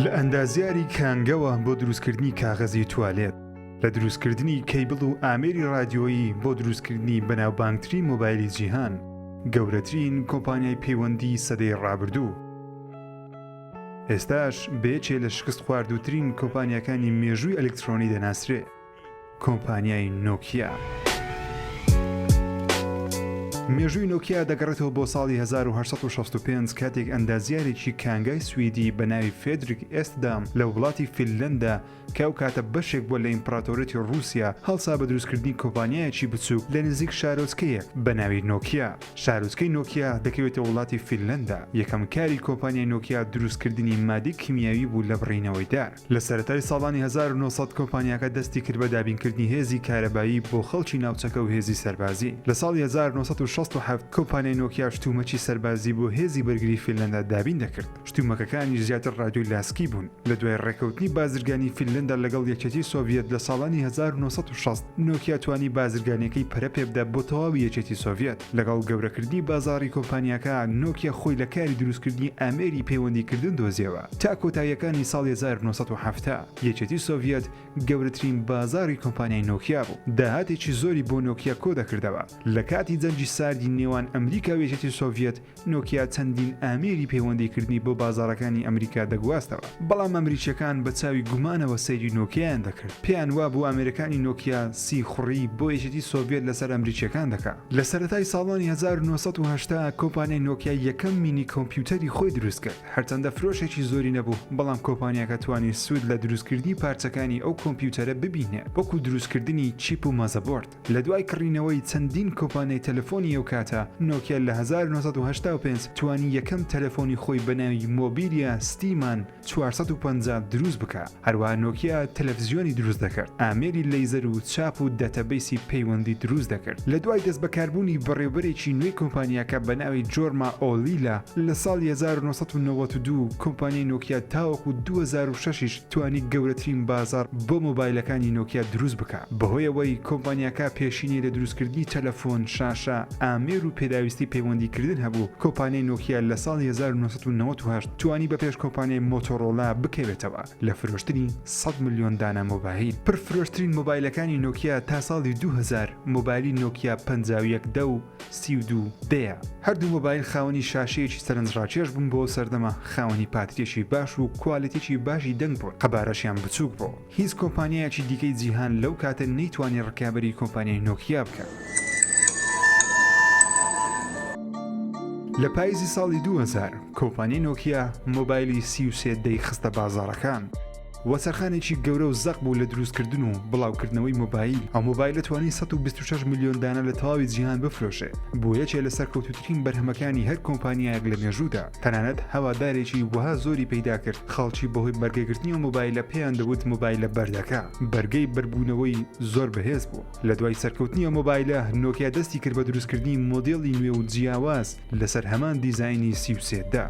لە ئەندازیاری کانگەوە بۆ دروستکردنی کاغەزی توالێت، لە دروستکردنی کەیبڵ و ئامێری ڕادیۆیی بۆ دروستکردنی بەناوبانگترین مۆبایلی جیهان، گەورەترین کۆمپانیای پەیوەندی سەدەی ڕابردوو، ئێستاش بە یەکێ لە شکستخواردووترین کۆمپانیاکانی مێژووی ئەلکترۆنی دەناسرێ. کۆمپانیای نۆکیا. مێژووی نۆکیا دەگەڕێتەوە بۆ ساڵی 1865 کاتێک ئەندازیارێکی کانگای سویدی بە ناوی فێدریک ئێستدام لە وڵاتی فینلەندا کە ئەو کاتە بەشێک بووە لە ئیمپراتۆریەتی ڕووسیا هەڵسا بە دروستکردنی کۆمپانیایەکی بچووک لە نزیک شارۆچکەیەک بە ناوی نۆکیا. شارۆچکەی نۆکیا دەکەوێتە وڵاتی فینلەندا. یەکەم کاری کۆمپانیای نۆکیا دروستکردنی مادەی کیمیاوی بوو لە بڕینەوەی دار. لە سەرەتای ساڵانی 1900 کۆمپانیاکە دەستی کرد بە دابینکردنی هێزی کارەبایی بۆ خەڵکی ناوچەکە و هێزی سەربازی. لە ساڵی 1967 کۆمپانیای نۆکیا شتومەکی سەربازی بۆ هێزی بەرگری فینلەندا دابین دەکرد. شتومەکەکانیش زیاتر ڕادیۆی لاسکی بوون. لە دوای ڕێککەوتنی بازرگانی فینلەندا لەگەڵ یەکێتی سۆڤیەت لە ساڵانی 1960، نۆکیا توانی بازرگانیەکەی پەرە پێبدا بۆ تەواوی یەکێتی سۆڤیەت. لەگەڵ گەورەکردنی بازاڕی کۆمپانیاکە، نۆکیا خۆی لە کاری دروستکردنی ئامێری پەیوەندیکردن دۆزیەوە. تا کۆتاییەکانی ساڵی 1970، یەکێتی سۆڤیەت گەورەترین بازاڕی کۆمپانیای نۆکیا بوو. داهاتێکی زۆری بۆ نۆکیا کۆدەکردەوە. لە کاتی جەنگی ساردی نێوان ئەمریکا و یەکێتی سۆڤیەت، نۆکیا چەندین ئامێری پەیوەندیکردنی بۆ بازاڕەکانی ئەمریکا دەگواستەوە، بەڵام ئەمریکییەکان بە چاوی گومانەوە سەیری نۆکیایان دەکرد، پێیان وابوو ئامێرەکانی نۆکیا سیخوڕی بۆ یەکێتی سۆڤیەت لەسەر ئەمریکییەکان دەکا. لە سەرەتای ساڵانی 1980 کۆمپانیای نۆکیا یەکەم مینی کۆمپیوتەری خۆی دروست کرد، هەرچەندە فرۆشێکی زۆری نەبوو، بەڵام کۆمپانیاکە توانی سوود لە دروستکردنی پارچەکانی ئەو کۆمپیوتەرە ببینێت، وەکو دروستکردنی chip و motherboard. لە دوای کڕینەوەی چەندین کۆمپانیای تەلەفۆنی ئەو کاتە، نۆکیا لە 1985 توانی یەکەم تەلەفۆنی خۆی بە ناوی مۆبیلیا ستیمان 450 دروست بکا. هەروەها نۆکیا تەلەفزیۆنی دروست دەکرد، ئامێری لەیزەر و چاپ و database ی پەیوەندی دروست دەکرد. لە دوای دەستبەکاربوونی بەڕێوبەرێکی نوێی کۆمپانیاکە بە ناوی جۆرما ئۆلیلا لە ساڵی 1992 کۆمپانیای نۆکیا تاوەکو 2006 یش توانی گەورەترین بازاڕ بۆ مۆبایلەکانی نۆکیا دروست بکا. بەهۆی ئەوەی کۆمپانیاکە پێشینەی لە دروستکردنی تەلەفۆن، شاشە، ئامێر و پێداویستی پەیوەندیکردن هەبوو، کۆمپانیای نۆکیا لە ساڵی 1998 توانی بە پێش کۆمپانیای مۆتۆرۆلا بکەوێتەوە لە فرۆشتنی 100 ملیۆن دانە مۆبایل. پڕفرۆشترین مۆبایلەکانی نۆکیا تا ساڵی 2000 مۆبایلی نۆکیا 51 دە و 32 دەیە. هەردوو مۆبایل خاوەنی شاشەیەکی سەرنجڕاکێش بوون بۆ ئەو سەردەمە، خاوەنی پاترییەکی باش و کوالێتیی باشی دەنگ بوون، قەبارەشیان بچووک بوو. هیچ کۆمپانیایەکی دیکەی جیهان لەو کاتە نەیتوانی ڕکابەری کۆمپانیای نۆکیا بکات. لە پاییزی ساڵی 2000 کۆمپانیای نۆکیا مۆبایلی 33 دەی خستە بازاڕەکان. وەچەرخانێکی گەورە و زەق بوو لە دروستکردن و بڵاوکردنەوەی مۆبایل. ئەو مۆبایلە توانی 126 ملیۆن دانە لە تەواوی جیهان بفرۆشێ. بووە یەکێ لە سەرکەوتووترین بەرهەمەکانی هەر کۆمپانیایەک لە مێژوودا. تەنانەت هەوادارێکی وەها زۆری پەیدا کرد خەڵکی بەهۆی بەرگەگرتنی ئەو مۆبایلە پێیان دەوت مۆبایلە بەردەکە، بەرگەی بەربوونەوەی زۆر بەهێز بوو. لە دوای سەرکەوتنی ئەو مۆبایلە نۆکیا دەستی کرد بە دروستکردنی مۆدێلی نوێ و جیاواز لەسەر هەمان دیزاینی 33 دە.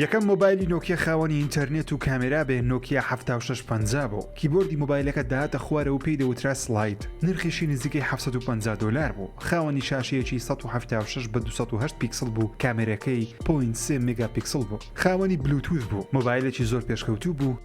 یەکەم مۆبایلی نۆکیا خاوەنی ئینتەرنێت و کامێرا بێ نۆکیا 7650 بوو. کیبۆردی مۆبایلەکە دەهاتە خوارەوە و پێی دەوترا slide، نرخیشی نزیکەی 750 دۆلار بوو. خاوەنی شاشەیەکی 176 بە 208 پیکسڵ بوو، کامێرەکەی point سێ مێگا پیکسڵ بوو. خاوەنی بلوتوس بوو. مۆبایلێکی زۆر پێشکەوتوو بوو.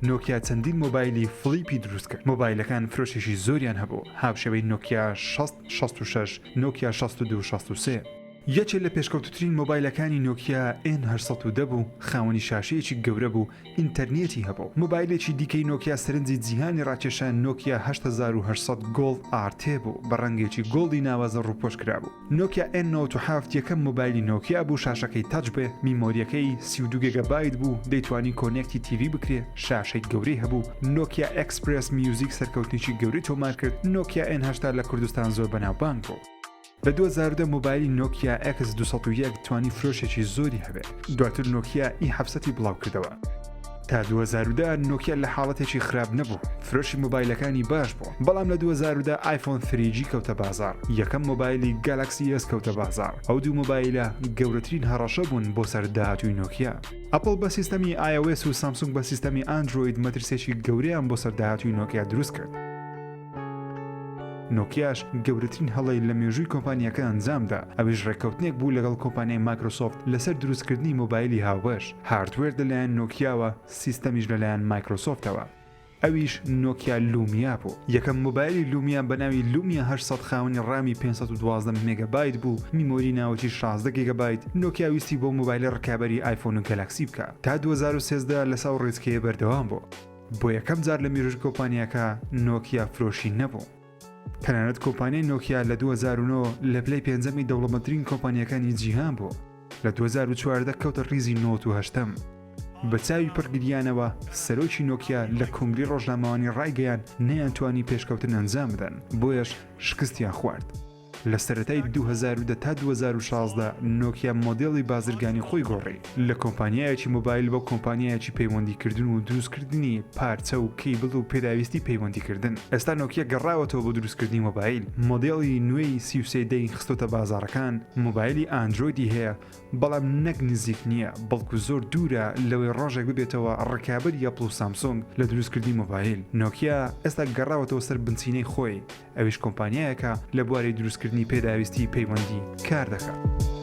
نۆکیا چەندین مۆبایلی flip ی دروست کرد. مۆبایلەکان فرۆشێکی زۆریان هەبوو، هاوشێوەی نۆکیا 60 66، نۆکیا 62 63. یەکێ لە پێشکەوتووترین مۆبایلەکانی نۆکیا N 810 بوو، خاوەنی شاشەیەکی گەورە بوو، ئینتەرنێتی هەبوو. مۆبایلێکی دیکەی نۆکیا سەرنجی جیهانی ڕاکێشا نۆکیا 8800 Gold RT بوو، بە ڕەنگێکی gold ی ناوازە ڕووپۆش کرابوو. نۆکیا N 97 یەکەم مۆبایلی نۆکیا بوو شاشەکەی touch بێ، memory یەکەی 32 گێگابایت بوو، دەیتوانی connect ی TV بکرێ، شاشەی گەورەی هەبوو. نۆکیا Xpress Music سەرکەوتنێکی گەورەی تۆمار کرد. نۆکیا N 80 لە کوردستان زۆر بەناوبانگ بوو. لە 2010 مۆبایلی نۆکیا X 201 توانی فرۆشێکی زۆری هەبێت، دواتر نۆکیا E 700 ی بڵاوکردەوە. تا 2010 نۆکیا لە حاڵەتێکی خراپ نەبوو، فرۆشی مۆبایلەکانی باش بوو، بەڵام لە 2010 ئایفۆن 3G کەوتە بازاڕ، یەکەم مۆبایلی گالاکسی S کەوتە بازاڕ، ئەو دوو مۆبایلە گەورەترین هەڕەشە بوون بۆ سەر داهاتووی نۆکیا. ئەپڵ بە سیستەمی iOS و سامسونگ بە سیستەمی ئەندرۆید مەترسییەکی گەورەیان بۆ سەر داهاتووی نۆکیا دروست کرد. نۆکیاش گەورەترین هەڵەی لە مێژووی کۆمپانیاکە ئەنجامدا، ئەویش ڕێککەوتنێک بوو لەگەڵ کۆمپانیای مایکرۆسۆفت لەسەر دروستکردنی مۆبایلی هاوبەش، hardware لەلایەن نۆکیاوە، سیستەمیش لەلایەن مایکرۆسۆفتەوە. ئەویش نۆکیا لومیا بوو. یەکەم مۆبایلی لومیا بە ناوی لومیا 800 خاوەنی ڕامی 512 مێگابایت بوو، میمۆری ناوەکی 16 گیگابایت، نۆکیا ویستی بەو مۆبایلە ڕکابەری ئایفۆن و گەلاکسی بکا. تا 2013 لەسەر ئەو ڕێچکەیە بەردەوام بوو. بۆ یەکەم جار لە مێژووی کۆمپانیاکە نۆکیا فرۆشی نەبوو. تەنانەت کۆمپانیای نۆکیا لە 2009 لە پلەی پێنجەمی دەوڵەمەندترین کۆمپانیاکانی جیهان بوو. لە 2014 کەوتە ڕیزی 98ەم. بە چاوی پڕ گریانەوە سەرۆکی نۆکیا لە کۆنگرەی ڕۆژنامەوانی ڕایگەیاند نەیانتوانی پێشکەوتن ئەنجام بدەن، بۆیەش شکستیان خوارد. لە سەرەتای 2010 تا 2016 نۆکیا مۆدێڵی بازرگانی خۆی گۆڕی لە کۆمپانیایەکی مۆبایل بۆ کۆمپانیایەکی پەیوەندیکردن و دروستکردنی پارچە و کەیبڵ و پێداویستی پەیوەندیکردن. ئێستا نۆکیا گەڕاوەتەوە بۆ دروستکردنی مۆبایل، مۆدێڵی نوێی 33 دەی خستۆتە بازاڕەکان، مۆبایلی ئاندرۆیدی هەیە، بەڵام نەک نزیک نییە، بەڵکو زۆر دوورە لەوەی ڕۆژێک ببێتەوە ڕکابەری ئەپڵ و سامسۆنگ لە دروستکردنی مۆبایل. نۆکیا ئێستا گەڕاوەتەوە سەر بنچینەی خۆی، ئەویش کۆمپانیایەکە لە بواری دروستکردنی پێداویستی پەیوەندی کار دەکات.